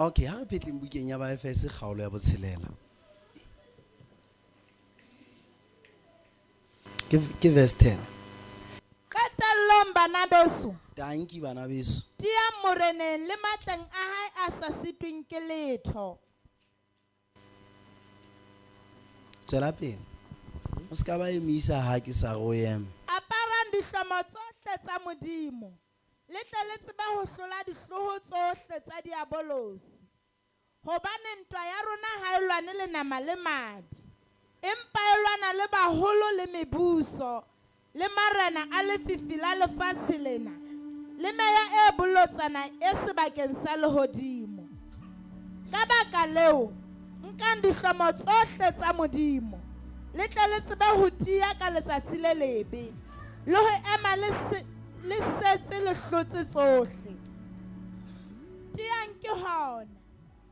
Okay, ha re phetleng bukeng ya Baefese kgaolo ya botshelela. Ke ke verse 10. Qetellong bana beso. Tanki bana beso. Tiyang Moreneng le matleng a hae a sa sitweng ke letho. Tswela pele. O se ka ba emisa ha ke sa re o eme. Aparang dihlomo tsohle tsa Modimo, le tle le tsebe ho hlola dihloho tsohle tsa Diabolosi. Hobane ntwa ya rona ha e lwane le nama le madi, empa e lwana le baholo le mebuso, le marena a lefifi la lefatshe lena, le meya e bolotsana e sebakeng sa lehodimo. Ka baka leo, nkang dihlomo tsohle tsa Modimo, le tle le tsebe ho tiya ka letsatsi le lebe, le ho ema le se, le setse le hlotse tsohle. Tiyang ke hona,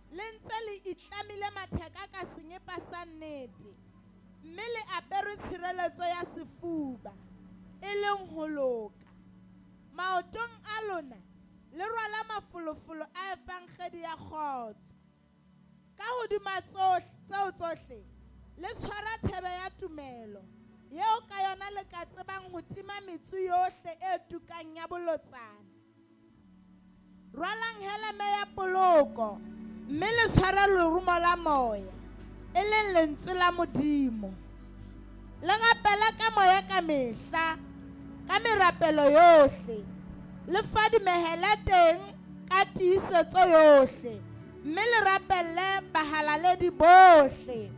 le ntse le itlamile matheka ka senyepa sa nnete, mme le apere tshireletso ya sefuba, e leng ho loka. Maotong a lona le rwala mafolofolo a evangedi ya kgotso. Ka hodima tsohle tseo tsohle le tshwara thebe ya tumelo, eo ka yona le ka tsebang ho tima metsu yohle e tukang ya bolotsana. Rwalang heleme ya poloko, mme le tshware lerumo la moya, e leng lentswe la Modimo. Le rapele ka moya ka mehla, ka merapelo yohle, le fadimehele teng ka tiisetso yohle, mme le rapelle bahalaledi bohle.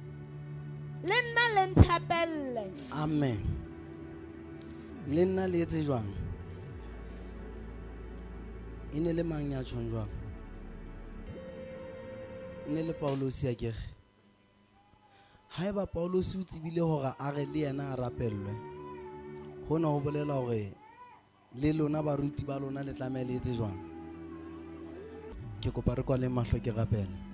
Le nna le nthapelle. Amen. Le nna le etse jwang? E ne le mang ya tjhong jwalo? E ne le Paulosi a kere. Haeba Paulosi o tsebile hore a re le yena a rapellwe, hona ho bolela hore le lona baruti ba lona le tlameha le etse jwang? Ke kopa re kwaleng mahlo ke rapele.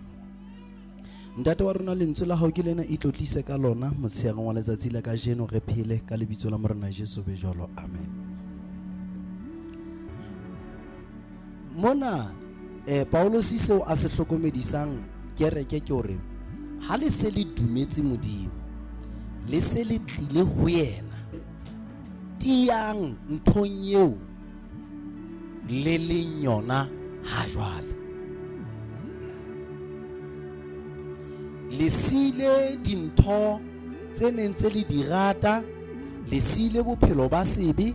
Ntate wa rona, lentswe la hao ke lena, itlotlise ka lona motsheareng wa letsatsi la kajeno, re phele ka lebitso la Morena Jesu be jwalo. Amen. Mona Paulosi seo a se hlokomedisang kereke ke hore ha le se le dumetse Modimo, le se le tlile ho yena, tiyang nthong eo le leng yona ha jwale. Le siile dintho tse neng tse le di rata, le siile bophelo ba sebe,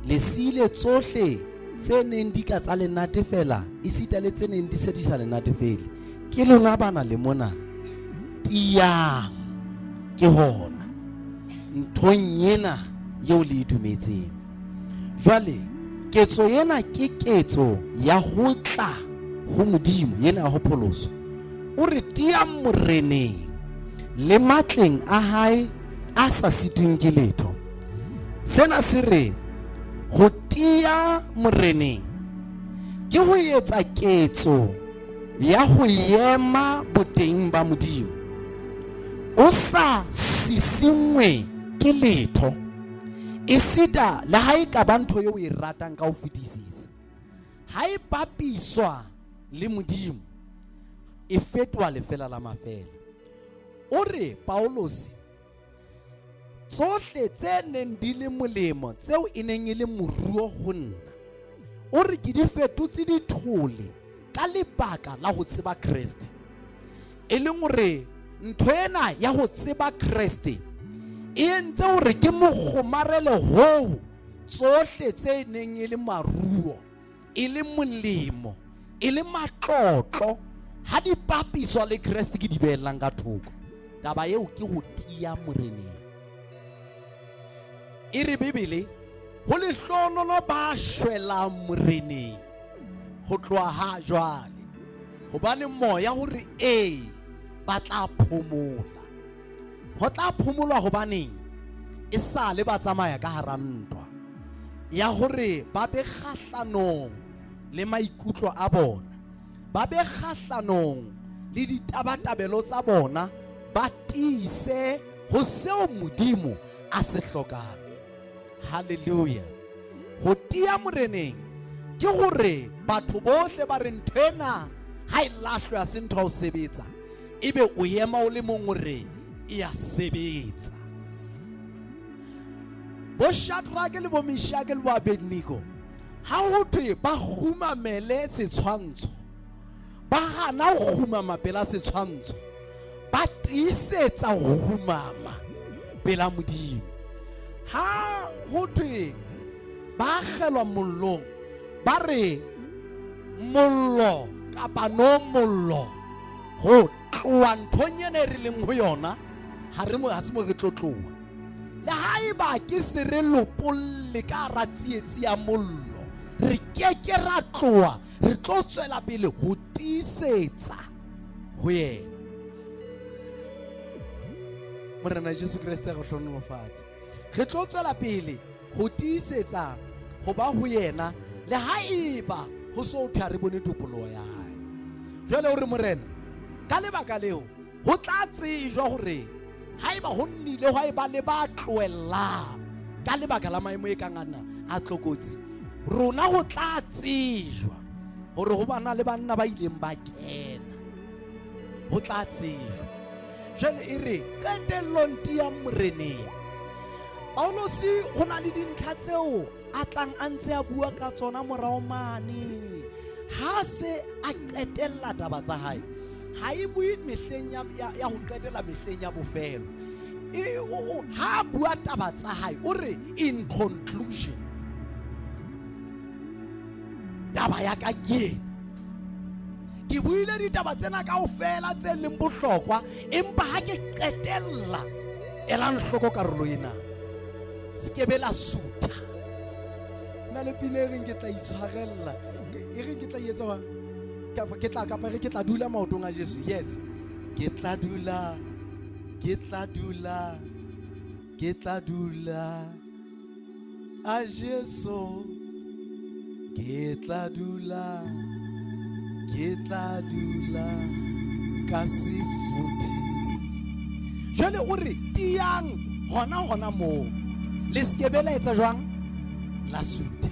le siile tsohle tse neng di ka tsa le natefela, esita le tse neng di se di sa le natefele. Ke lona bana le mona, tiyang ke hona nthong ena eo le e dumetseng. Jwale ketso ena ke ketso ya ho tla ho Modimo, ena ya ho pholoswa. O re tiyang Moreneng le matleng a hae a sa sitweng ke letho. Sena se re ho tiya Moreneng ke ho etsa ketso ya ho ema boteng ba Modimo o sa sisingwe ke letho, esita le ha e ka ba ntho eo o e ratang ka ho fetisisa. Ha e bapiswa le Modimo, e fetoha lefela la mafela. O re Paulosi, tsohle tse neng di le molemo tseo e neng e le moruo ho nna, o re ke di fetotse dithole ka lebaka la ho tseba Kreste. E leng hore ntho ena ya ho tseba Kreste e entse hore ke mo kgomarele hoo tsohle tse neng e le maruo, e le molemo, e le matlotlo, ha di papiswa le Kreste ke di beellang ka thoko. Taba eo ke ho tiya Moreneng. E re Bibele, ho lehlohonolo ba shwelang Moreneng ho tloha ha jwale, hobane moya hore ee ba tla phomola. Ho tla phomolwa hobaneng? E sale ba tsamaya ka hara ntwa ya hore ba be kgahlanong le maikutlo a bona, ba be kgahlanong le ditabatabelo tsa bona, ba tiise ho seo Modimo a se hlokang. Hallelujah. Ho tiya Moreneng ke hore batho bohle ba re ntho ena Ha e lahlwe ha se ntho ya ho sebetsa, ebe o ema o le mong o re e a sebetsa. Bo Shadrake le bo Meshake le bo Abednego ha ho thwe ba kgumamele setshwantsho, ba hana ho kgumama pela setshwantsho, ba tiisetsa ho kgumama pela Modimo. Ha ho thwe ba akgelwa mollong, ba re mollo kapa no mollo ho tloha nthong ena e re leng ho yona ha re mo ha se mo re tlo tloha. Le haeba ke se re lopolle ka hara tsietsi ya mollo, re ke ke ra tloha, re tlo tswela pele ho tiisetsa ho yena. Morena Jesu Kreste re hlohonolofatse. Re tlo tswela pele ho tiisetsa ho ba ho yena le haeba ho so thwe ha re bone topoloho ya hae. Jwale o re Morena, ka lebaka leo ho tla tsejwa hore haeba ho nnile hwa eba le ba tlohellang ka lebaka la maemo e kang ana a tlokotsi, rona ho tla tsejwa hore ho bana le banna ba ileng ba kena. Ho tla tsejwa. Jwale e re qetellong tiyang Moreneng. Paulosi ho na le dintlha tseo a tlang a ntse a bua ka tsona morao mane ha se a qetella taba tsa hae. Ha e bue mehleng ya, ya, ya ho qetela mehleng ya bofelo. E, o, o, ha a bua taba tsa hae o re in conclusion, taba ya ka ke ena. Ke buile ditaba tsena kaofela tse leng bohlokwa, empa ha ke qetella, elang hloko karolo ena. Se ke be la sutha. Na le pina e reng ke tla itshwarella, e reng ke tla etsa jwang? Kapa ke tla, kapa re ke tla dula maotong a Jesu. Yes. Ke tla dula, ke tla dula, ke tla dula a Jesu. Ke tla dula, ke tla dula ka se suthe. Jwale o re tiyang hona hona moo, le se ke be la etsa jwang? La sutha.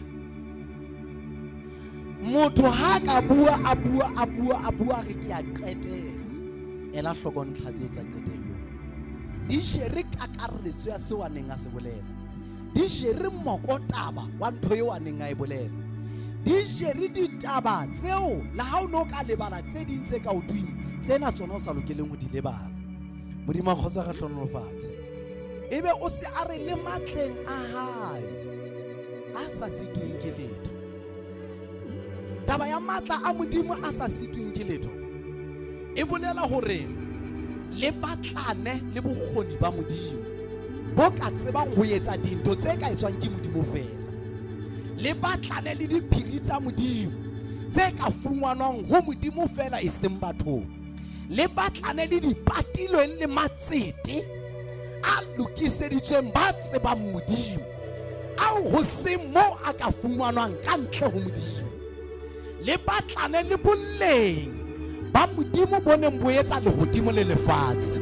Motho ha ka bua, a bua, a bua, a bua, re ke a qetela. Ela hloko ntlha tseo tsa qetellong. Di jere kakaretso ya seo a neng a se bolela. Di jere mokotaba wa ntho eo a neng a e bolela. Di jere ditaba tseo le ha o ne o ka lebala tse ding tse ka hodimo, tsena tsona o sa lokeleng ho di lebala. Modimo a kgotsa re hlohonolofatse. Ebe o se a re le matleng a hae a sa sitweng ke letho. Taba ya matla a Modimo a sa sitweng ke letho e bolela hore le batlane le bokgoni ba Modimo bo ka tsebang ho etsa dintho tse ka etswang ke Modimo feela. Le batlane le diphiri tsa Modimo tse ka fungwanwang ho Modimo feela e seng bathong. Le batlane le dipatilweng le matsete a lokiseditsweng ba tsebang Modimo, ao ho seng moo a ka fungwanwang ka ntle ho Modimo. Le batlane le boleng ba Modimo bo neng bo etsa lehodimo le lefatshe.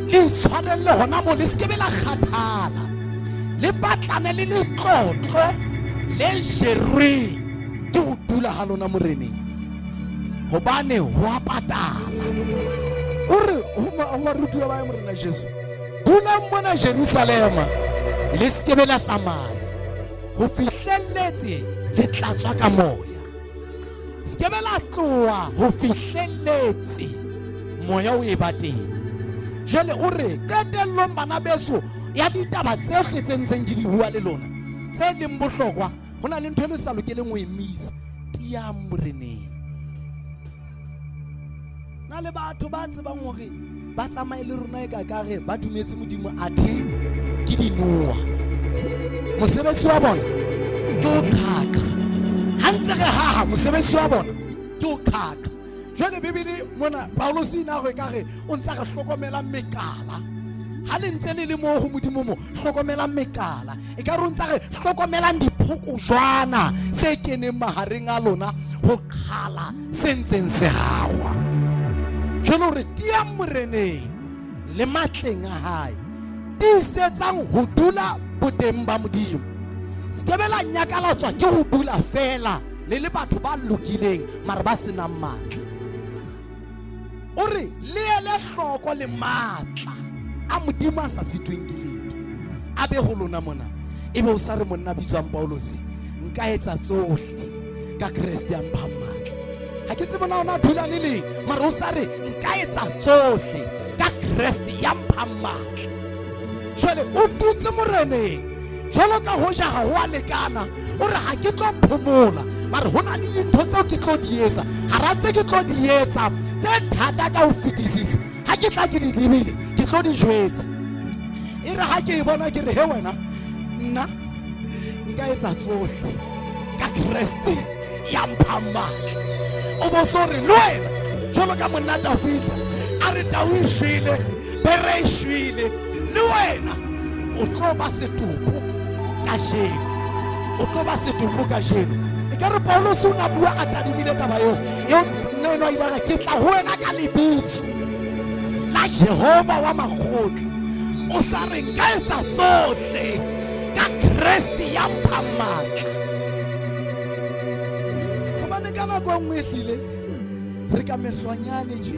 Le itshwarelle hona moo, le se ke be la kgathala. Le batlane le letlotlo le jerweng ke ho dula ha lona Moreneng, hobane ho a patala. O re ho barutuwa ba Morena Jesu, dulang mona Jerusalema, le se ke be la tsamaya ho fihlelletse le tlatswa ka moya. Se ke be la tloha ho fihlelletse moya o e ba teng. Jwale o re qetellong, bana beso, ya ditaba tsohle tse ntseng ke di bua le lona tse leng bohlokwa, ho na le ntho e le sa lokeleng ho e misa. Tiyang Moreneng. Na le batho ba tsebang hore ba tsamaye le rona e ka kare ba dumetse Modimo, athe ke dinoa. Mosebetsi wa bona ke ho qhaqha. Ha ntse re haha, mosebetsi wa bona ke ho qhaqha. Jwale Bibele mona Paulus ina re ka re o ntsa re hlokomela mekala. Ha le ntse le le moo ho Modimo mo, hlokomelang mekala. E ka re o ntsa re hlokomelang diphokojwana tse keneng mahareng a lona ho qhala se ntseng se hawa. Jwale o re tiyang Moreneng le matleng a hae, tiisetsang ho dula boteng ba Modimo. Se ke be la nyakalatswa ke ho dula feela le le batho ba lokileng mara ba senang matla. O re le ele hloko le matla a Modimo a sa sitweng ke letho a be ho lona mona. Ebe o sa re monna bitswang Paulosi, nka etsa tsohle ka Kreste a mphang matla. Ha ke tsebe na ona thulane leng, mara o sa re nka etsa tsohle ka Kreste ya mphang matla. Jwale o dutse moreneng jwalo ka hoja ha ho a lekana, o re ha ke tlo phomola, mare ho na le dintho tseo ke tlo di etsa. Hara tse ke tlo di etsa tse thata ka ho fetisisa, ha ke tla ke di lebile ke tlo di jwetsa. E re ha ke e bona ke re, he wena, nna nka etsa tsohle ka Kreste ya mphang matla. O bo so re le wena jwalo ka monna Dafita a re tau e shwele, bere e shwele, le wena o tlo ba setopo kajeno, o tlo ba setopo kajeno. E ka re Paulus o na bua a tadimile taba eo, eo nna eno a ile a re ke tla ho wena ka lebitso la Jehova wa makgotla. O sa re nka etsa tsohle ka Kreste ya mphang matla. Hobane ka nako e nngwe ehlile re ka mehlwanyane tje.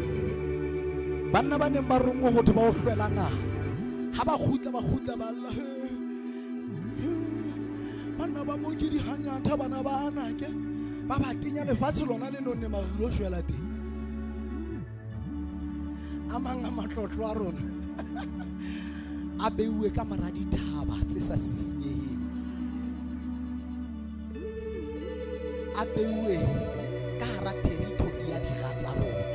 Banna ba neng ba rongwe ho thwe ba o hlwela naha, ha ba kgutla ba kgutla ba lla, banna ba mo ke dihanyatha, bana ba anake ba ba tenya lefatshe lona le nonne mare re ilo shwela teng. A mang a matlotlo a rona a beuwe ka mora dithaba tse sa sisinyeheng, a beuwe ka hara territory ya dira tsa rona,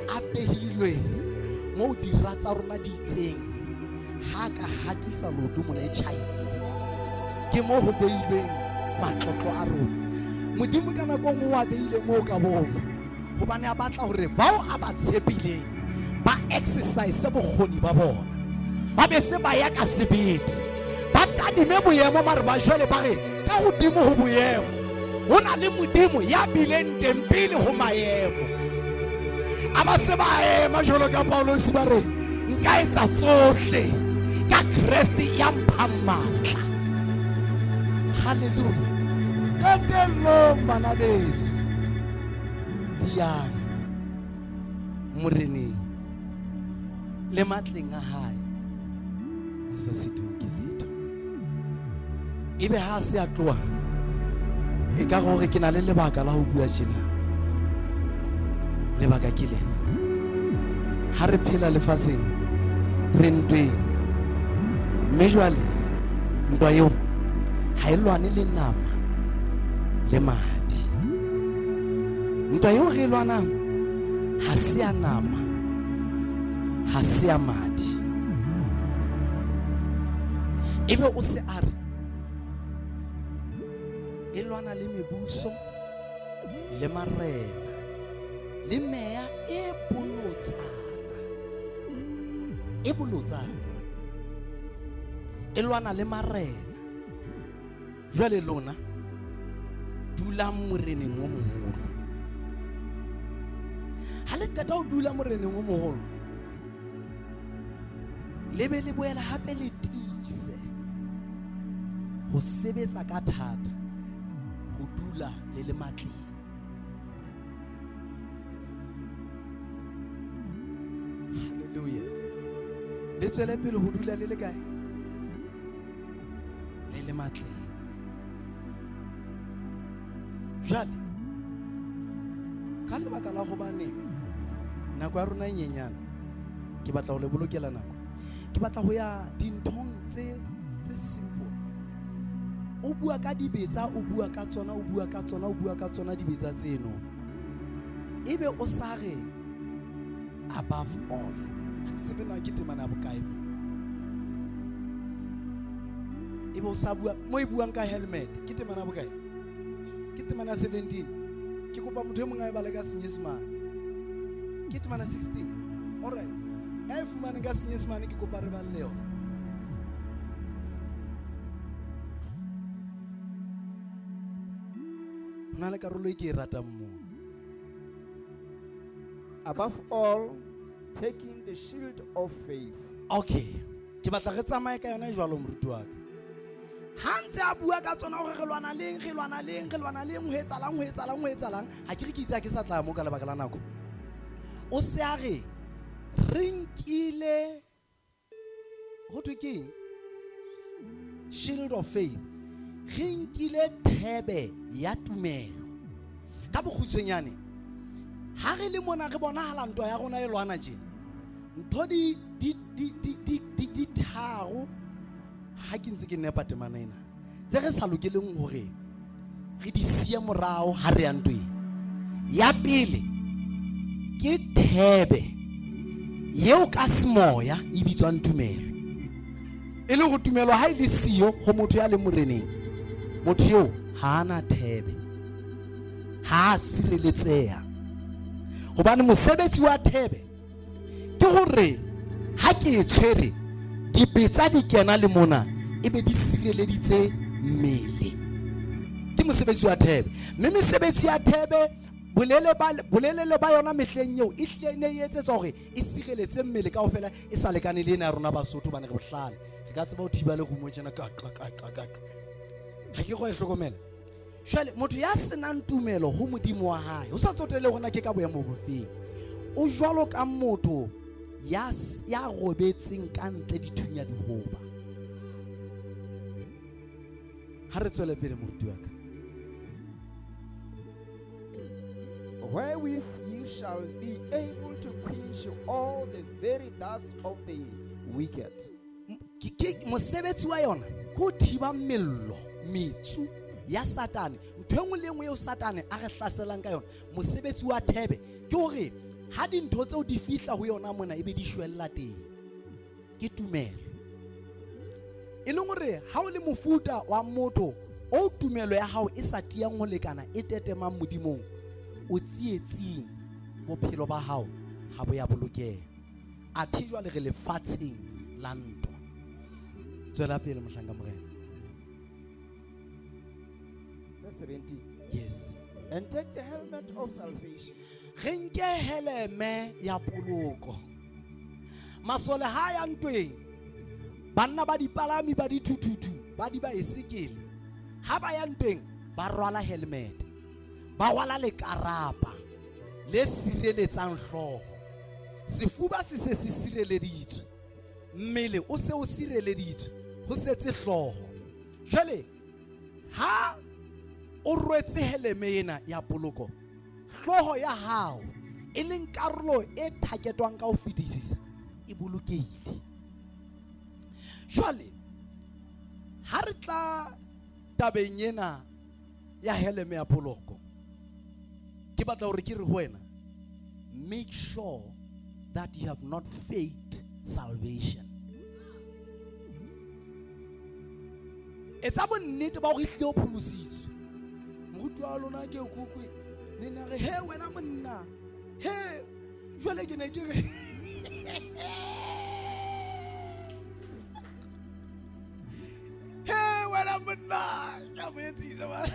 a behilwe moo dira tsa rona di itseng ha ka hatisa leoto mona e tjhaile. Ke mo ho beilweng matlotlo a rona. Modimo ka nako nngwe o a beile moo ka bomo, hobane a batla hore bao a ba tshepileng ba exercise bokgoni ba bona, ba be se ba ya ka sebete, ba tadime boemo mare ba jwale ba re ka hodimo ho boemo ho na le Modimo ya bileng teng pele ho maemo. A ba se ba ema jwalo ka Paulosi ba re nka etsa tsohle ka Kreste ya mphang matla. Hallelujah. Qetellong bana beso, diyang moreneng le matleng a hae a sa sitweng ke letho. Ebe ha se a tloha, e ka gore ke na le lebaka la ho bua tjena. Lebaka ke lena, ha re phela lefatsheng re ntweng, mme jwale ntwa eo ha e lwane le nama le madi. Ntwa eo re e lwanang ha se ya nama, ha se ya madi. Ebe o se a re e lwana le mebuso le marena le meya e bolotsana, e bolotsana, e lwana le marena. Jwale lona dulang moreneng o moholo. Ha le qeta ho dula moreneng o moholo, le be le boela hape le tiise ho sebetsa ka thata ho dula le le matleng. Hallelujah. Le tswele pele ho dula le le kae? Le le matleng. Jwale ka lebaka la hobane nako ya rona e nyenyane, ke batla ho le bolokela nako. Ke batla ho ya dinthong tse simple. O bua ka dibetsa, o bua ka tsona, o bua ka tsona, o bua ka tsona dibetsa tseno. Ebe o sa re above all. Ha ke tsebe na ke temana ya bokae mo. Ebe o sa bua mo e buang ka helmet, ke temana ya bokae? Ke temana ya 17. Ke kopa motho e mong a e bale ka Senyesemane. Ke temana 16. All right. Ya e fumaneng ka Senyesemane ke kopa re balle yona. Ho na le karolo e ke e ratang moo. Above all, taking the shield of faith. Okay. Ke batla re tsamaye ka yona jwalo moruti wa ka. Ha ntse a bua ka tsona gore re lwana leng, re lwana leng, re lwana leng, ho etsahalang, ho etsahalang, ho etsahalang. Ha ke re ke itse ha ke sa tla mo ka lebaka la nako. O se a re re nkile ho thwe ke eng? Shield of faith. Re nkile thebe ya tumelo. Ka bokgutshwanyane, ha re le mona re bonahala ntwa ya rona e lwana tjena. Ntho di di di di di di di tharo ha ke ntse ke nepa temana ena tse re sa lokeleng hore re di siye morao ha re ya ntweng. Ya pele ke thebe yeo ka semoya e bitswang tumelo, e leng hore tumelo ha e le siyo ho motho ya leng moreneng, motho eo ha ana thebe, ha a sireletseha. Hobane mosebetsi wa thebe ke hore ha ke e tshwere, dibetsa di kena le mona e be di sireleditse mmele. Ke mosebetsi wa thebe. Mme mesebetsi ya thebe bolelele ba yona mehleng eo e hlile e ne e etsetswa hore e sireletse mmele kaofela, e sa lekane le ena ya rona Basotho, hobane re bohlale, re ka tseba ho thiba lerumo tjena ka qa ka qa ka qa. Ha ke go e hlokomela. Jwale motho ya senang tumelo ho Modimo wa hae, ho sa tsotelle hore na ke ka boemo bofeng, o jwalo ka motho ya ya robetseng ka ntle dithunya dihoba. Ha re tswele pele moruti wa ka. Wherewith you shall be able to quench all the very darts of the wicked. Ke mosebetsi wa yona ke ho thiba mello, metsu ya Satane. Ntho e nngwe le e nngwe eo Satane a re hlaselang ka yona, mosebetsi wa thebe ke hore ha dintho tseo di fihla ho yona mona ebe di shwella teng. Ke tumelo. E leng hore ha o le mofuta wa motho o tumelo ya hao e sa tiyang ho lekana, e tetemang Modimong, o tsietsing, bophelo ba hao ha bo ya bolokeha. Athe jwale re lefatsheng la ntwa. Tswela pele mohlanka Morena. Verse 17. Yes. And take the helmet of salvation. Re nke heleme ya poloko. Masole ha ya ntweng, banna ba dipalami ba dithuthuthu ba di baesekele, ha ba ya ntweng ba rwala helmet, ba rwala lekarapa le sireletsang hlooho. Sefuba se se se sireleditswe, mmele o se o sireleditswe, ho setse hlooho. Jwale ha o rwetse heleme ena ya poloko, hlooho ya hao e leng karolo e thaketwang ka ho fetisisa e bolokehile. Jwale ha re tla tabeng ena ya heleme ya poloko, ke batla hore ke re ho wena, make sure that you have not faked salvation. Etsa bonnete ba hore ehlile o pholositswe. Moruti wa lona ke kukwe ne na re, he wena monna, he jwale ke ne ke re he wena monna, ke a mo etsisa ba.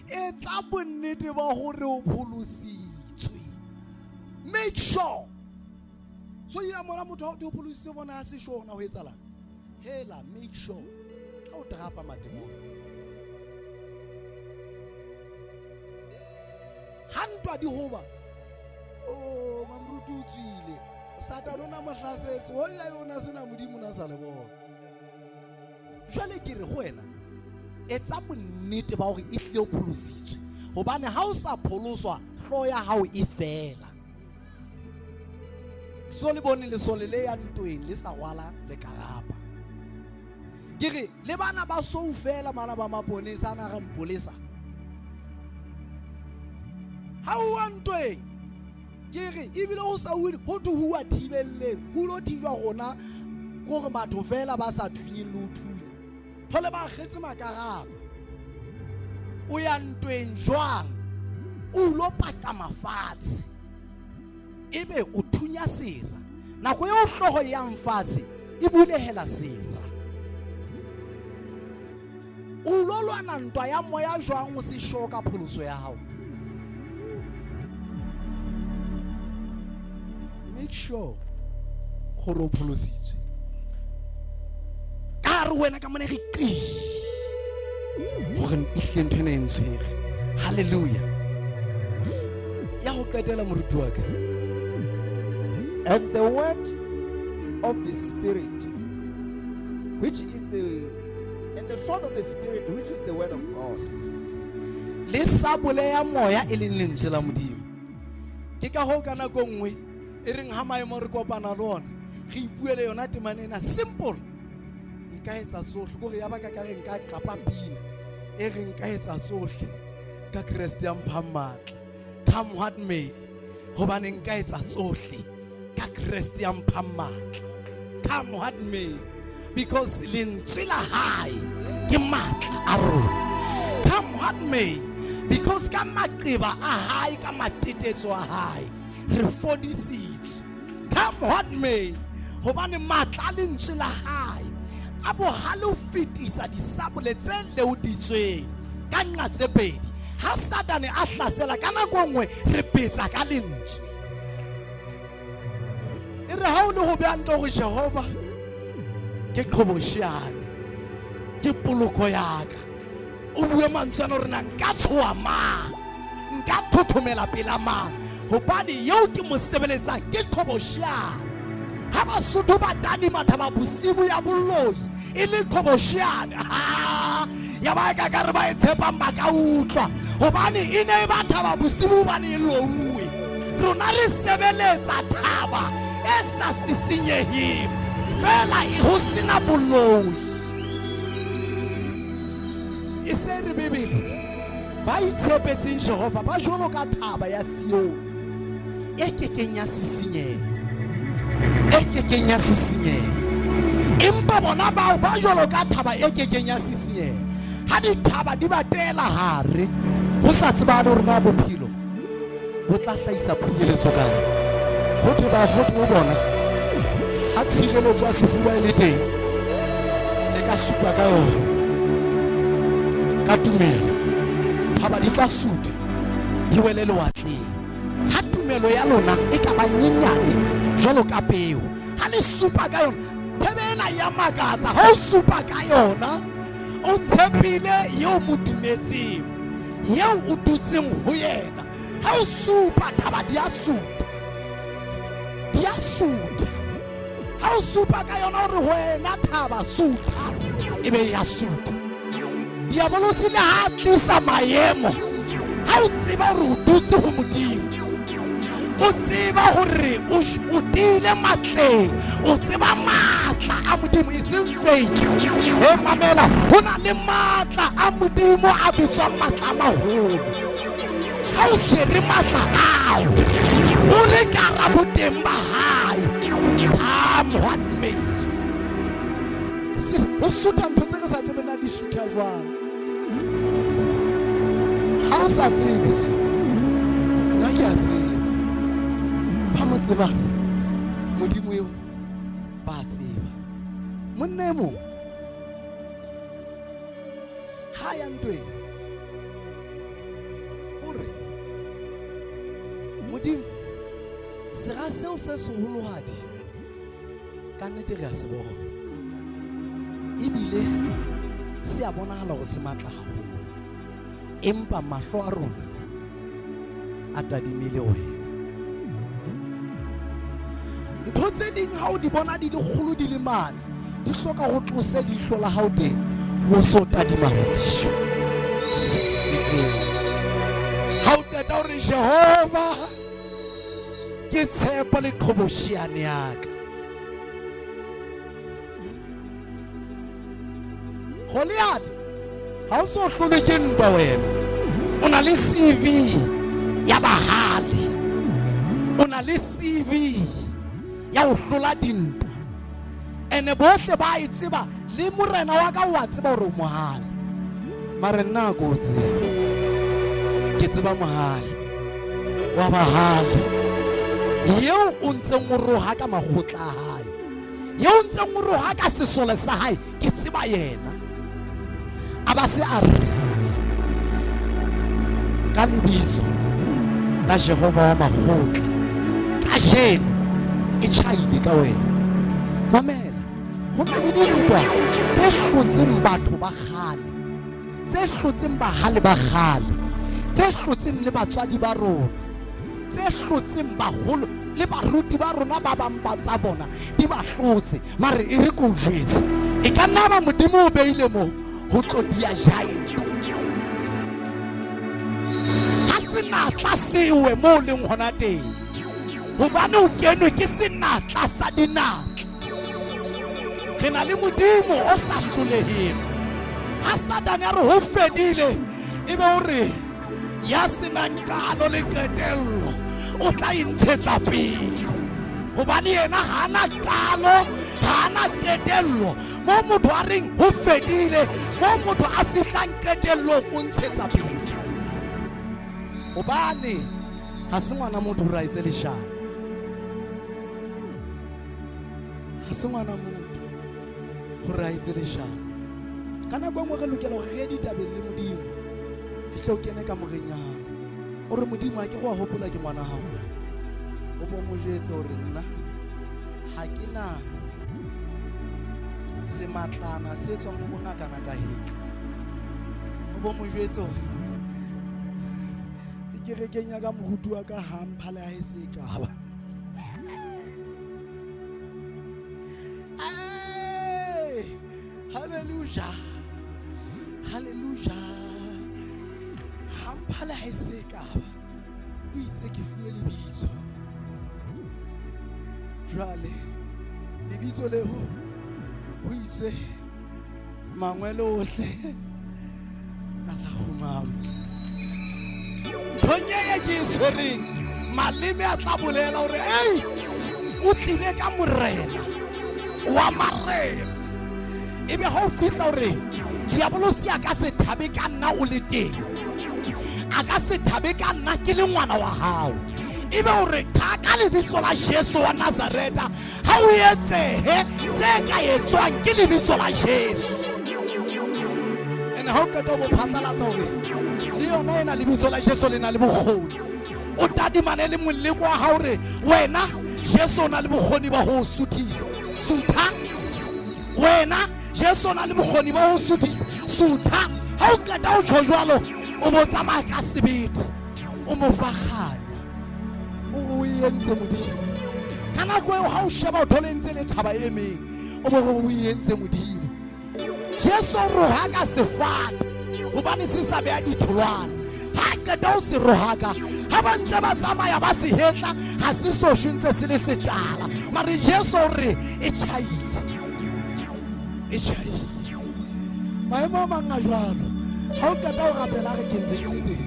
Etsa bonnete ba hore o pholositswe. Make sure. So ila mona motho ha o o pholositswe bona ha se sure na ho etsahalang. Hela, make sure. Ka o trapa matemona. Ha ntwa di hoba, oh, mamruti o tswile. Satane o na mo hlasetse, ho ila o na sena Modimo na sa le bona. Jwale ke re ho wena, etsa bonnete ba hore ehlile o pholositswe. Hobane ha o sa pholoswa, hlooho ya hao e fela. So le bone lesole le ya ntweng le sa rwala lekarapa. Ke re le bana ba sou fela, bana ba maponesa na re mpolesa. Ha o wa ntweng, ke re ebile ho sa uwe, ho thwe ho wa thibelleng, ho lo thijwa rona kore batho fela ba sa thunyeng le ho thunya. Thole ba akgetse makarapa. O ya ntweng jwang? O lo pata mafatshe. Ebe o thunya sera. Nako eo hlooho e yang fatshe, e bulehela sera. O lo lwana ntwa ya moya jwang o se sure ka pholoso ya hao? Make sure gore o pholositswe. Ka hare ho wena ka mona e re qii gore ehlile ntho ena e ntshwere. Halleluja. Ya ho qetela moruti wa ka. And the word of the Spirit, which is the, and the sword of the Spirit, which is the word of God. Le sabole ya moya e leng lentswe la Modimo. Ke ka hoo ka nako nngwe e reng ha maemo re kopana le ona re ipuele yona temana ena simple. Nka etsa tsohle kore ya baka ka re nka qapa pina e re nka etsa tsohle ka Kreste ya mphang matla. Come what may, hobane nka etsa tsohle ka Kreste ya mphang matla. Come what may, because lentswe la hae ke matla a rona. Come what may, because ka maqeba a hae, ka matetetso a hae re fodisitswe. Come what may, hobane matla a lentswe la hae a bohale ho fetisa disabole tse leoditsweng ka nqa tse pedi. Ha Satane a hlasela ka nako nngwe re betsa ka lentswe. E re ha o le ho beha ntle hore Jehova ke qhobosheane, ke poloko ya ka, o bue mantswe ana hore na nka tshoha mang, nka thothomela pela mang, hobane eo ke mo sebeletsang ke qhobosheane. Ha Basotho ba tadima thaba bosibu ya boloi e le qhobosheane, ha ya ba ka ka re ba e tshepang ba ka utlwa, hobane e ne e ba thaba bosibu hobane e louwe. Rona re sebeletsa thaba e sa sisinyeheng fela e ho sena boloi. E se re Bibele ba itshepetseng Jehova ba jwalo ka thaba ya Sione e kekeng ya sisinyeha, e kekeng ya sisinyeha. Empa bona bao ba jwalo ka thaba e kekeng ya sisinyeha, ha dithaba di ba teela hare, ho sa tsebane hore na bophelo bo tla hlahisa phunyeletso kae. Ho thwe ba ho thwe ho bona ha tshireletso ya sefuba e le teng, le ka supa ka yona ka tumelo, thaba di tla sutha di wele lewatleng. Ha tumelo ya lona e ka ba nyenyane jwalo ka peo, ha le supa ka yona, thebe ena ya makatsa. Ha o supa ka yona, o tshepile eo mo dumetseng, eo o dutseng ho yena. Ha o supa, thaba di a sutha, di a sutha. Ha o supa ka yona hore wena thaba sutha, e be ya sutha. Diabolosi le ha a tlisa maemo, ha o tseba hore o dutse ho Modimo, o tseba hore o tiile matleng, o tseba matla a Modimo, e seng faith. E mamela, ho na le matla a Modimo a bitswang matla a maholo. Ha o jere matla ao, o le kara boteng ba hae, come what may. Ho sutha ntho tse re sa tsebeng na di sutha jwang. Ha o sa tsebe, nna ke a tseba. Ba mo tsebang Modimo eo ba tseba. Monna e mong ha ya ntweng o re, Modimo, sera seo se seholohadi ka nnete re a se bona, ebile se a bonahala hore se matla haholo, empa mahlo a rona a tadimile wena. Ntho tse ding ha o di bona di le kgolo di le mane, di hloka ho tlose leihlo la hao teng, o so tadima hodimo. Ha o qeta hore Jehova ke tshepo le qhobosheane ya ka. Goliath, ha o so hlolwe ke ntwa wena, o na le CV ya bahale, o na le CV ya ho hlola dintwa, ene bohle ba e tseba, le morena wa ka o a tseba hore o mohale. Mare nna ko tseba, ke tseba mohale wa bahale eo o ntseng o roha ka makgotla a hae, eo o ntseng o roha ka sesole sa hae, ke tseba yena. A ba se a re ka lebitso la Jehova wa makgotla, kajeno e tjhaile ka wena. Mamela, ho na le dintwa tse hlotseng batho ba kgale, tse hlotseng bahale ba kgale, tse hlotseng le batswadi ba rona, tse hlotseng baholo le baruti ba rona ba bang ba tsa bona di ba hlotse. Mare e re ko o jwetse, e ka nna ba Modimo o beile mo ho tlo dia giant. Ha senatla sewe mo o leng hona teng, hobane o kenwe ke senatla sa dinatla. Re na le Modimo o sa hloleheng. Ha Satane a re ho fedile, ebe o re ya senang qalo le qetello o tla intshetsa pele, hobane yena ha na qalo, ha na qetello. Mo motho a reng ho fedile, mo motho a fihlang qetellong o ntshetsa pele, hobane ha se ngwana motho hore a etse leshano. Ha se ngwana motho hore a etse leshano. Ka nako e nngwe re lokela hore re ye ditabeng le Modimo. Fihle o kene kamoreng ya hao, o re Modimo, ha ke go a hopola ke ngwana hao. O bo mo jwetse hore nna ha ke na sematlana se tswang ho bongakana ka hetla. O bo mo jwetse hore dikerekeng ya ka moruti wa ka ha mpha le ha e se kaba. Hey, hallelujah, hallelujah. Ha mpha le ha e se kaba, o itse ke fuwe lebitso. Jwale lebitso leo ho itswe mangwele ohle a tla kgumama. Nthong e ke e tshwereng, maleme a tla bolela hore ei, o tlile ka morena wa marena. Ebe ha o fihla hore diabolosi a ka se thabe ka nna o le teng, a ka se thabe ka nna ke le ngwana wa hao. Ebe hore ka ka lebitso la Jesu wa Nazareta ha o etsehe se ka etswang ke lebitso la Jesu. Ene ha o qeta ho bo phatlalatsa hore le yona ena lebitso la Jesu le na le bokgoni, o tadimane le moleko wa hao hore wena Jesu o na le bokgoni ba ho o suthisa. Sutha wena, Jesu o na le bokgoni ba ho o suthisa. Sutha. Ha o qeta ho tjho jwalo, o bo tsamaya ka sebete, o mo fa kganya, o entse Modimo. Ka nako eo ha o sheba o thole ntse le thaba e meng, o bo re o entse Modimo. Jesu o rohaka sefate hobane se sa beha ditholwana. Ha qeta ho se rohaka, ha ba ntse ba tsamaya ba se hetla, ha se so shwe ntse se le setala. Mare Jesu o re e tjhaile, e tjhaile. Maemo a mang a jwalo, ha o qeta ho rapela re ke ntse ke le teng.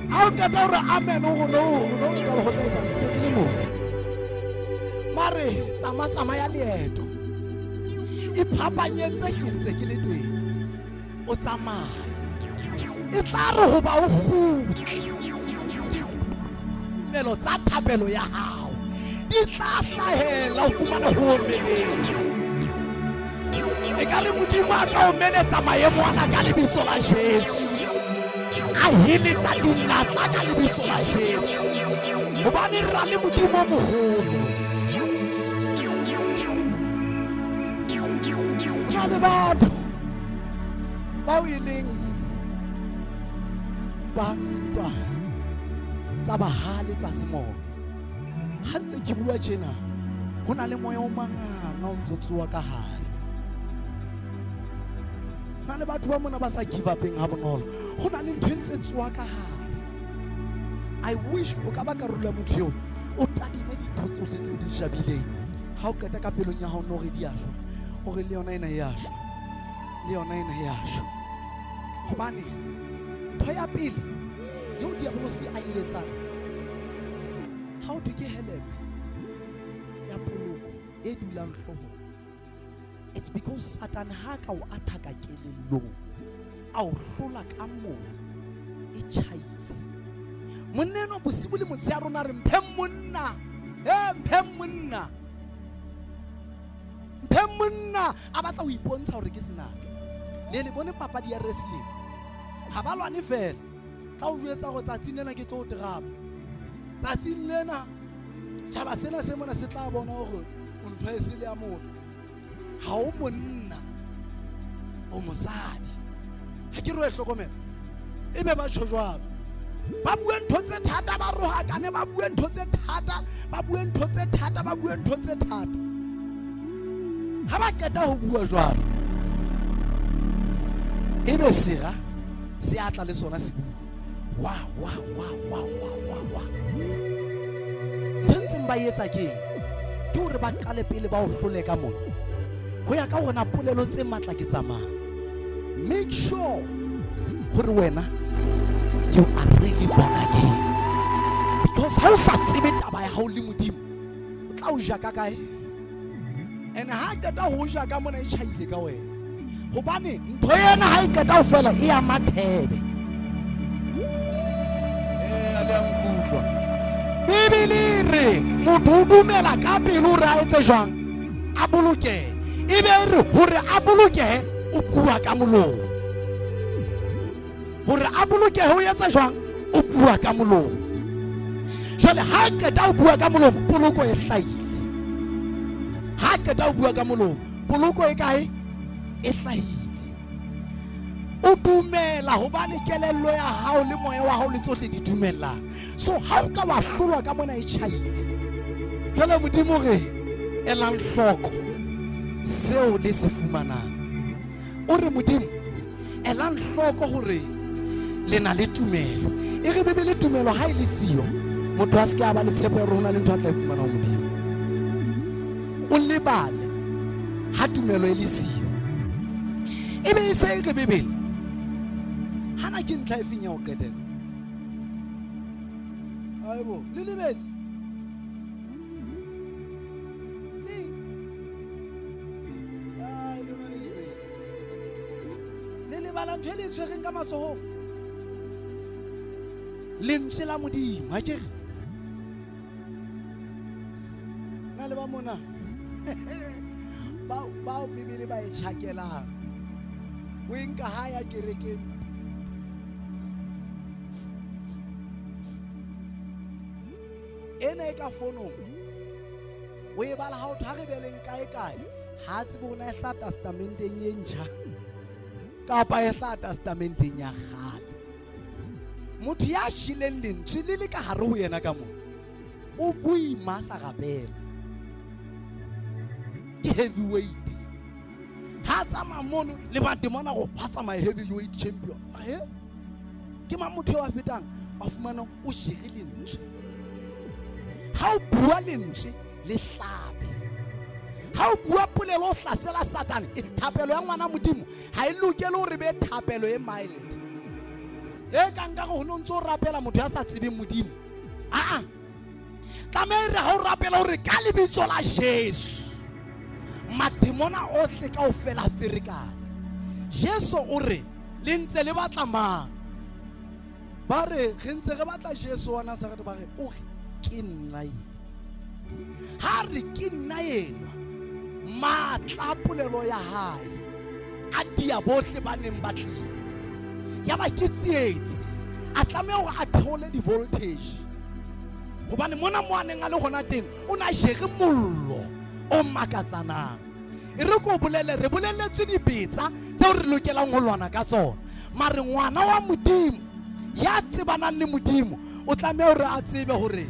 Ha o qeta hore amen, o no o no ka ho tla etsa ntse ke le moo. Mare tsama tsamaya leeto, iphapanyetse ke ntse ke le teng. O tsamaya, e tla re hoba o kgutle, ditumelo tsa thapelo ya hao di tla hlahela, o fumane ho omeletse. E ka re Modimo a ka omeletsa maemo ana ka lebitso la Jesu, a heletsa dinatla ka lebitso la Jesu, hobane re na le Modimo o moholo. Ho na le batho bao e leng ba ntwa tsa bahale tsa semoya. Ha ntse ke bua tjena, ho na le moya o manganga o ntso tsoa ka hare. Ho na le batho ba mona ba sa give upeng ha bonolo. Ho na le ntho e ntse tsoa ka hare. I wish o ka ba karolo ya motho eo, o tadime dintho tsohle tseo di shabileng. Ha o qeta ka pelong ya hao no re di a shwa, o re le yona ena e a shwa, le yona ena e a shwa. Hobane ntho ya pele eo diabolosi a e etsang, ha o thwe ke heleme ya poloko e dulang hloohong, it's because Satan ha ka o athaka kelellong, a o hlola ka mona, e tjhaile. Monna enwa bosibu le motshehare rona re mphe monna, mphe monna, mphe monna. A batla ho ipontsha hore ke senatla. Le le bone papadi ya wrestling, ha ba lwane fela, tla o jwetsa hore tsatsing lena ke tlo o terapa, tsatsing lena tjhaba sena se mona se tla bona hore o ntho e sele ya motho. Ha o monna, o mosadi. Ha ke re o e hlokomela. Ebe ba tjho jwalo. Ba bue ntho tse thata, ba rohakane, ba bue ntho tse thata, ba bue ntho tse thata, ba bue ntho tse thata. Ha ba qeta ho bua jwalo, ebe sera se atla le sona se bua. Wa wa wa wa wa wa wa. Ntho e ntseng ba etsa ke eng? Ke hore ba qale pele ba o hlole ka mona. Ho ya ka hore na polelo tse matla ke tsa mang. Make sure hore wena you are really born again. Because ha o sa tsebe taba ya hao le Modimo, o tla o ja ka kae? And ha qeta ho ja ka mona e tjhaile ka wena. Hobane ntho ena ha e qeta ho fela e ama thebe. A le a nkutlwa. Bibele e re motho o dumela ka pelo hore a etse jwang? A bolokehe. Ebe e re hore a bolokehe o bua ka molomo. Hore a bolokehe o etsa jwang? O bua ka molomo. Jwale ha qeta ho bua ka molomo, poloko e hlahile. Ha qeta ho bua ka molomo, poloko e kae? E hlahile. O dumela hobane kelello ya hao le moya wa hao le tsohle di dumelang. So ha o ka wa hlolwa ka mona e tjhaile. Jwale Modimo re elang hloko seo le se fumanang. O re Modimo elang hloko hore le na le tumelo. E re Bibele tumelo ha e le siyo, motho a se ke a ba le tshepo ya hore ho na le ntho a tla e fumana ho Modimo. O lebale ha tumelo e le siyo. E be e se e re Bibele hana ke ntlha e feng ya ho qetela? Aibo, le lebetse. Le. Ai, lona le lebetse. Le lebala ntho e le tshwereng ka matsohong. Lentswe la Modimo, ha ke re? Na le ba mona. Bao Bibele ba e tjhakelang. O e nka ha ya kerekeng. Ena e ka fonong. O e bala ha o thwa re beleng kae kae. Ha tsebe hore na e hlaha testamenteng e ntjha kapa e hlaha testamenteng ya kgale. Motho ya jeleng lentswe le le ka hare ho yena ka mona, o boima a sa rapela. Ke heavyweight. Ha tsamaya mono le bademona go hwa tsamaya heavyweight champion. He? Ke mang motho eo a fetang? Ba fumana o jere lentswe. Ha o bua lentswe le hlabe. Ha o bua polelo o hlasela Satane, e thapelo ya ngwana Modimo ha e lokele hore be thapelo e mild. E kang ka go no ntse o rapela motho ya sa tsebeng Modimo. Aa. Tlameha re ha o rapela hore ka lebitso la Jesu mademona ohle kaofela a ferekane. Jesu o re le ntse le batla mang? Ba re re ntse re batla Jesu wa Nazareth, ba re o re ke nna ena. Ha re ke nna ena, matla polelo ya hae a dia bohle ba neng ba tlile. Ya ba ke tsietsi, a tlameha hore a theole di-voltage. Hobane mona mo a neng a le hona teng, o na jere mollo o makatsanang. E re ko bolele, re boleletswe dibetsa tseo re lokelang ho lwana ka tsona. Mare ngwana wa Modimo ya tsebanang le Modimo o tlameha hore a tsebe hore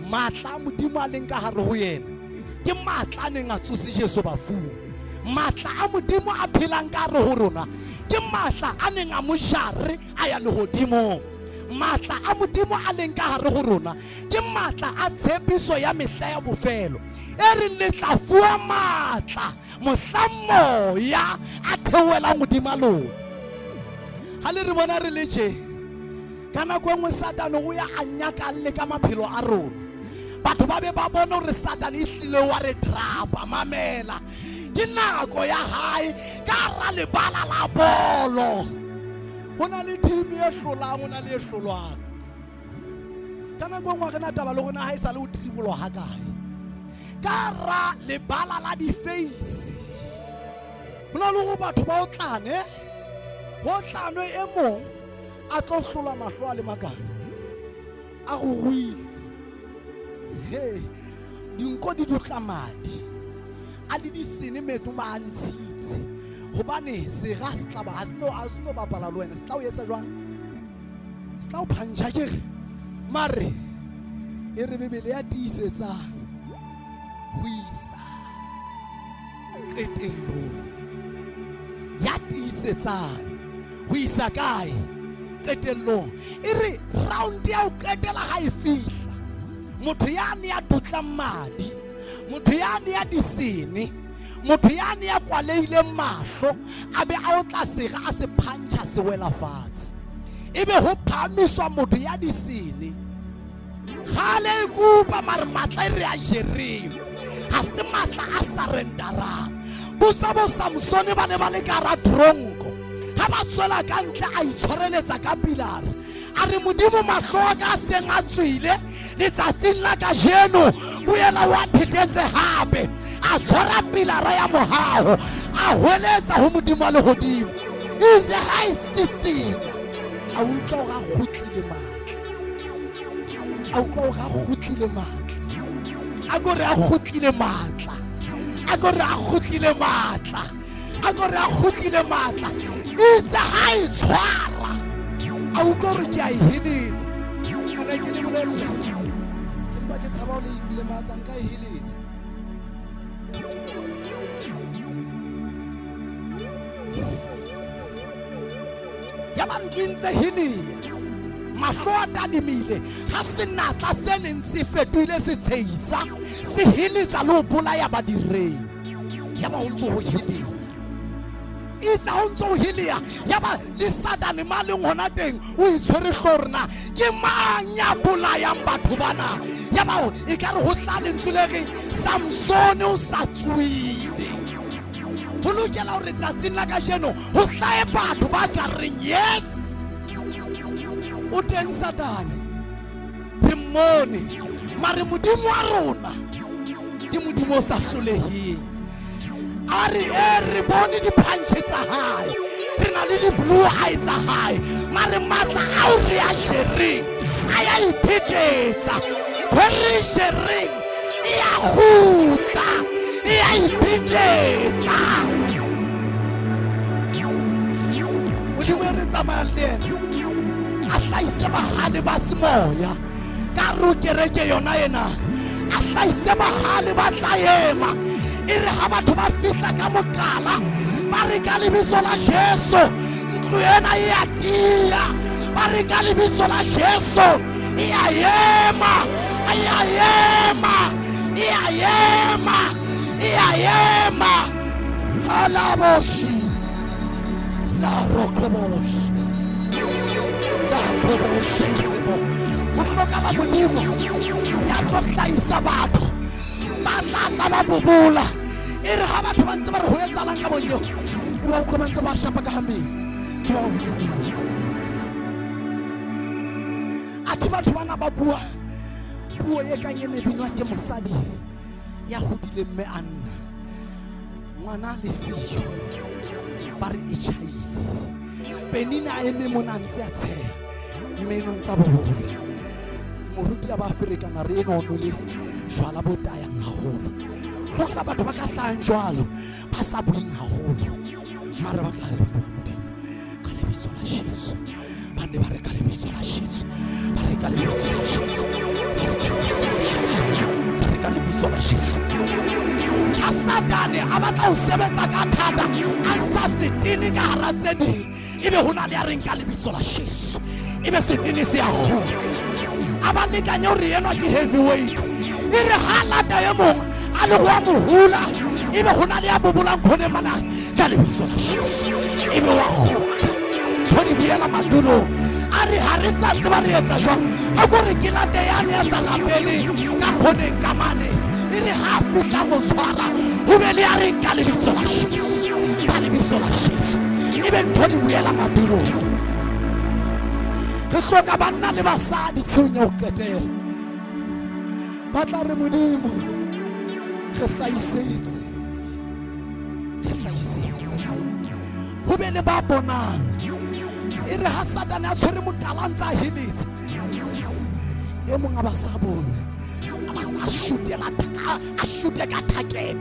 matla a Modimo a leng ka hare ho yena ke matla a neng a tsose Jesu bafung. Matla a Modimo a phelang ka hare ho rona ke matla a neng a mo jare a ya lehodimong. Matla a Modimo a leng ka hare ho rona ke matla a tshepiso ya mehla ya bofelo e reng le tla fuwa matla mohla moya a theohelang hodima lona. Ha le re bona re le tje, ka nako e nngwe Satane o ya a nyakalle ka maphelo a rona. Batho ba be ba bone hore Satane e hlile wa re trapa. Mamela, ke nako ya hae ka hara lebala la bolo. Ho na le team e hlolang, ho na le e hlolwang. Ka nako e nngwe ha re na taba le rona ha e sa le o tribolwa ha kae. Ka hara lebala la di-face, ho na le hore batho ba otlane, ho tlanwe e mong a tlo hlola mahlo a le makana, a ruruile. He, dinko di dutla madi. a le disene metso ba a ntshitse gobane sera se tla ba ga se no bapala le wena se tla o etsa jwang se tla o phantšha ke re mare e re bebele ya tiisetsang go isa qetellong ya tiisetsang ho isa kae qetellong e re round ya ho qetela ha e fihla motho yane ya dutlang madi motho yane ya disene motho yane ya kwalehileng mahlo a be a o tla sega a se phantšha se wela fatshe e be ho phahamiswa motho ya disene gale e kupa mare matla e re a jereng ga se matla a surrenderang botsa bo samsone ba ne ba le ka ra tronko ga ba tswela ka ntle a itshwareletsa ka pilara a re modimo mahlo a ka a seng a tswile letsatsing la kajeno boela wa phetetse gape a tshwara pilara ya mogago a hweletsa go modimo wa legodimo itse ga e sisinya a utlwa gore a kgotlile maatla a utlwa gore a kgotlile maatla a kore a kgotlile maatla a kore a kgotlile maatla a kore a kgotlile maatla itse ga e tshwara a utlwa gore ke a e heletsa ana ke le bolelele ke mpa ke tshaba go le lematsa nka e heletsa ya ba ntlo e ntse helea mahlo a tadimile ga senatla se neng se fetoile se tsheisa se heletsa le go bolaya badireng ya ba o ntse go helea itse ga o ntse o helea ya ba le satane ma leng gona teng o itshwere tlho rena ke mang ya bolayang batho bana ya ba e ka re go tla lentswe le reng samsone o sa tsoile go lokela gore tsatsing la kajeno go hlae batho ba ka reng yes o teng satane re mmone mare modimo wa rona ke modimo o sa hlolegeng a re e re bone diphantšhe tsa gae re na le di-blue eye tsa gae mare maatla ao re a jereng a ya iphetetsa ntho re jereng e ya gutla e ya iphetetsa modimo e re tsamayang le ena a hlahise bahale ba semoya ka re kereke yona ena a hlahise bahale ba tla ema e re ga batho ba fihla ka mokala ba re ka lebitso la jesu ntlo ena e a tia ba re ka lebitso la jesu e a ema e a ema e a ema e a ema alaboshi la rokoboshi la koboshi go hlokala modimo ya tlo hlahisa batho ba tla tla ba bobola e re ga batho ba ntse ba re go etsalang ka bonnyo e ba utlwa ba ntse ba shapa ka gameng athe batho bana ba bua puo e kang e mebinwa ke mosadi ya godileng mme a nna ngwana le siyo ba re e tšhaile penina a eme mona a ntse a tsheya mme eno ntse a bobola moruti a ba ferekana re eno o nole jwala bo tayang haholo tlogela batho ba ka hlahang jwalo ba sa bueng haholo mare ba tla le bana ba modimo ka lebitso la jesu ba ne ba re ka lebitso la jesu ba re ka lebitso la jesu ba re ka lebitso la jesu ba re ka lebitso la jesu ha satane a batla ho sebetsa ka thata a ntsha setene ka hara tse ding ebe ho na le ya reng ka lebitso la jesu ebe setene se ya kgutla a ba lekanye hore enwa ke heavyweight e re ha lata e mong a le go wa mohula ebe go na le ya bobolang kgone mana ka lebitso la jesu ebe wa kgutla ntho di boela madulong a re ga re sa tseba re etsa jwang a ko re ke late yane ya sa lapeleng ka kgoneng ka mane e re ga a fihla mo tshwara go be le ya reng ka lebitso la jesu ka lebitso la jesu e be ntho di boela madulong re hloka banna le basadi tsheong ya go qetela ba tla re modimo re hlahisetse re hlahisetse go be le ba bonang e re ga satane a tshwere mokala a ntse a heletse e mongwe a ba sa bone a A shutela a shute ka target.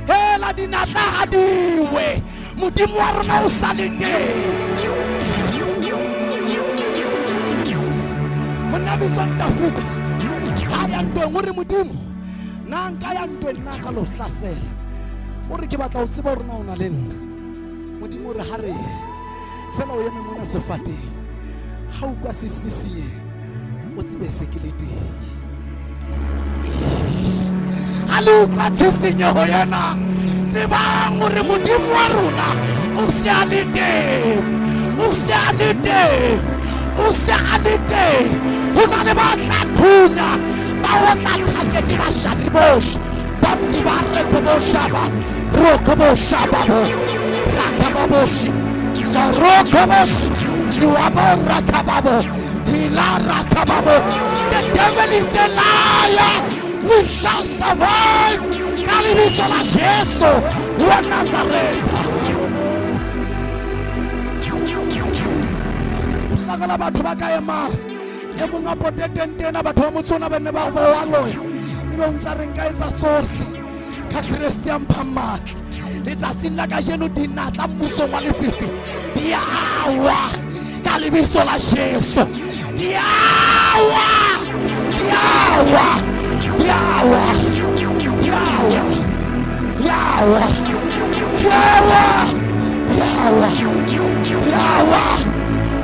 Hela dinatla ha diwe. Modimo wa rona o sa le teng. Monna bitswang Dafita ha ya ntweng o re Modimo na nka ya ntweng nna ka lo hlasela. O re ke batla ho tseba hore na o na le nna. Modimo o re ha re fela o eme mona sefateng. Ha o kwa sesisiye o tsebe se ke le teng. Ha le utlwa tshisinyeho ena tsebang hore Modimo wa rona o se a le teng. O se a le teng. O se a le teng. Ho na le ba tla thunya ba otla target ba shari bohle. Ba ba reke bo shaba roko bo shaba bo raka ba boshi la roko boshi luabo raka babo ila raka babo. The devil is a liar. We shall survive. Ka lebitso la Jesu wa Nazareta. Ho hlakala batho ba ka emang e mong a pote tentena batho ba motse ona ba nne ba wa loya ebe o ntsa re nka etsa tsohle ka Kreste ya mphang matla. Letsatsing la kajeno dinatla mmusong wa lefifi di awa ka lebitso la Jesu. Di awa, di awa, di awa, di awa, di awa, di awa, di awa, di awa.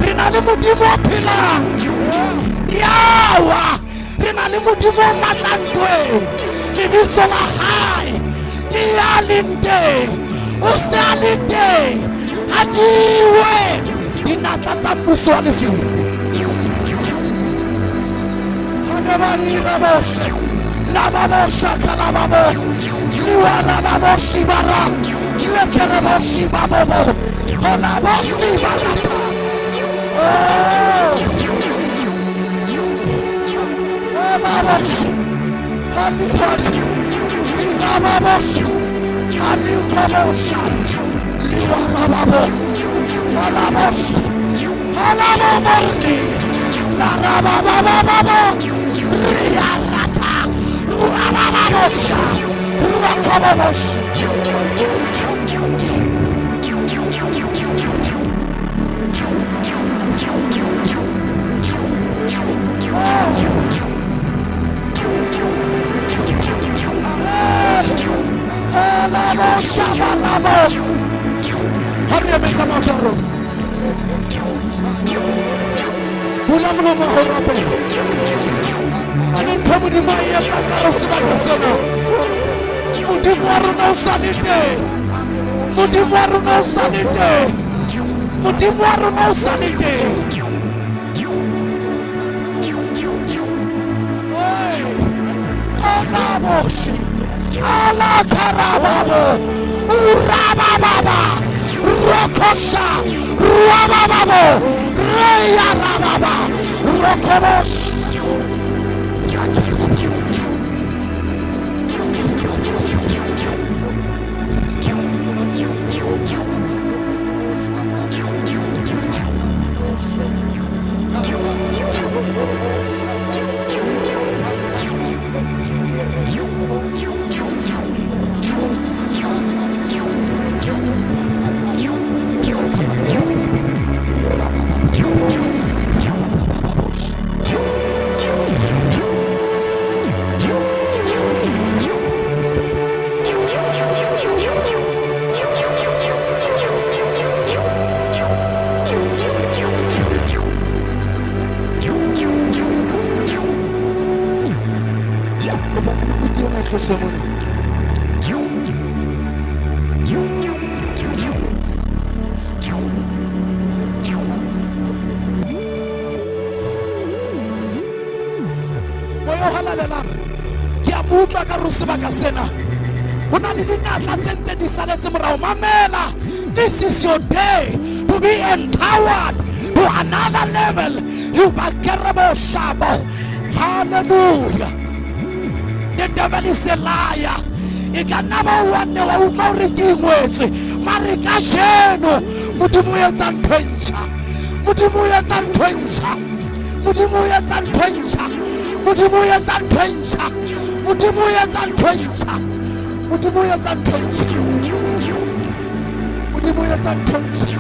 Re na le Modimo o phelang. Di awa. Re na le Modimo o matla ntweng. Lebitso la hae ke ya leng teng. O se a le teng. Ha diwe dinatla tsa mmuso wa lefifi. Ha ne ba hira bohle laba boshaka laba bo liwara ba boshi bara lekere boshi ba bobo hola boshi barata. Oh, Alabashi, Alibashi, Inababashi, Alikabosha, Liwarababo, Alabashi, Alababori, Larababababo, Riarata, Rabababosha, Rakababosh. Alaboshabarabo. Ha re emeng ka maoto a rona. Bula molomo ho rapela. Ane ntho Modimo a e etsang ka re sebaka sena. Modimo wa rona o sa le teng. Modimo wa rona o sa le teng. Modimo wa rona o sa le teng. Hey, Alaboshi, Alakarababo, Urabababa, Rokosha, Ruabababo, Reyarababa, Rokobosh. Kopa pulukuti ena e tloswe mona. Moya o halalelang ke a mo utlwa ka re sebaka sena ho na le dinatla tse ntse di saletse morao. Mamela, this is your day to be empowered to another level. You bakerebo shabo. Hallelujah. The devil is a liar. E ka nna ba wa nne wa utlwa hore ke ingwetswe mare kajeno Modimo o etsa ntho e ntjha. Modimo o etsa ntho e ntjha. Modimo o etsa ntho e ntjha. Modimo o etsa ntho e ntjha. Modimo o etsa ntho e ntjha. Modimo o etsa ntho e ntjha. Modimo o etsa ntho e ntjha.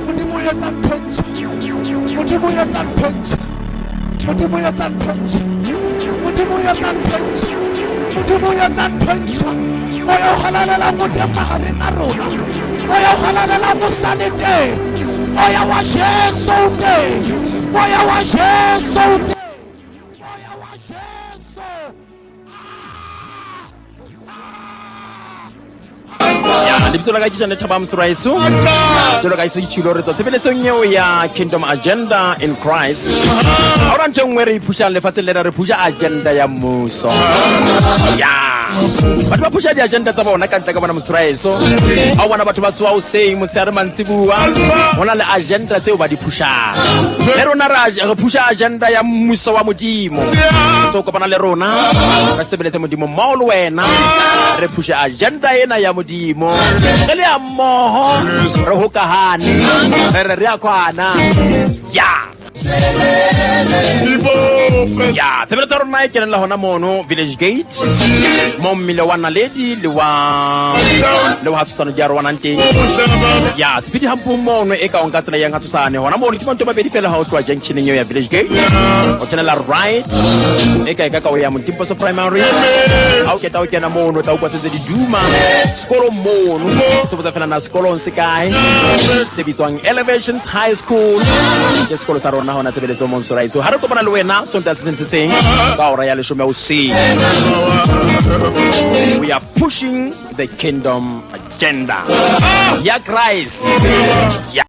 Modimo o etsa ntho e ntjha. Modimo o etsa ntho e ntjha. Modimo o etsa ntho e ntjha. Modimo o etsa ntho e ntjha. Modimo o etsa ntho e ntjha. Moya o halalelang o teng mahareng a rona. Moya o halalelang o sa le teng. Moya wa Jesu o teng. Moya wa Jesu o teng. Moya wa Jesu. Ya, lebitso la ka ke Janet Thabang Mosuraeso. Jwalo ka e se ke tjhilo re tswa tshebeletsong eo ya Kingdom Agenda in Christ. Ha hona ntho e nngwe re e phushang lefatsheng lena re phusha agenda ya mmuso. Ya. Batho ba phusha di-agenda tsa bona ka ntle ka bona Mosuraeso. Ha o bona batho ba tsoha hoseng motshehare mantsibuwa ho na le agenda tseo ba di phushang. Le rona re phusha agenda ya mmuso wa Modimo. So kopana le rona re sebeletse Modimo mmoho le wena re phushe agenda ena ya Modimo. Re le ya mmoho re hokahane re re re a kwana. Ya. Ya, tshebeletso ya rona e kenella hona mono Village Gate mo mmile wa Naledi le wa le wa Tshosane di arohanang teng. Ya, Speedy Hampong mono e ka o nka tsela yang ha Tshosane hona mono ke manto mabedi fela ha o tloha junctioneng eo ya Village Gate. O tshwanela right e ka e ka ka o ya Motimposo Primary. Ha o keta o kena mono o tla utlwa sentse di duma sekolong mono. Se botsa fela na sekolong se kae se bitswang Elevations High School. Ke sekolo sa rona hona sebeletsong Monsoraiso. Ha re kopana le wena Sontaha se seng se seng ka hora ya leshome hoseng. We are pushing the kingdom agenda ya Christ. Ya.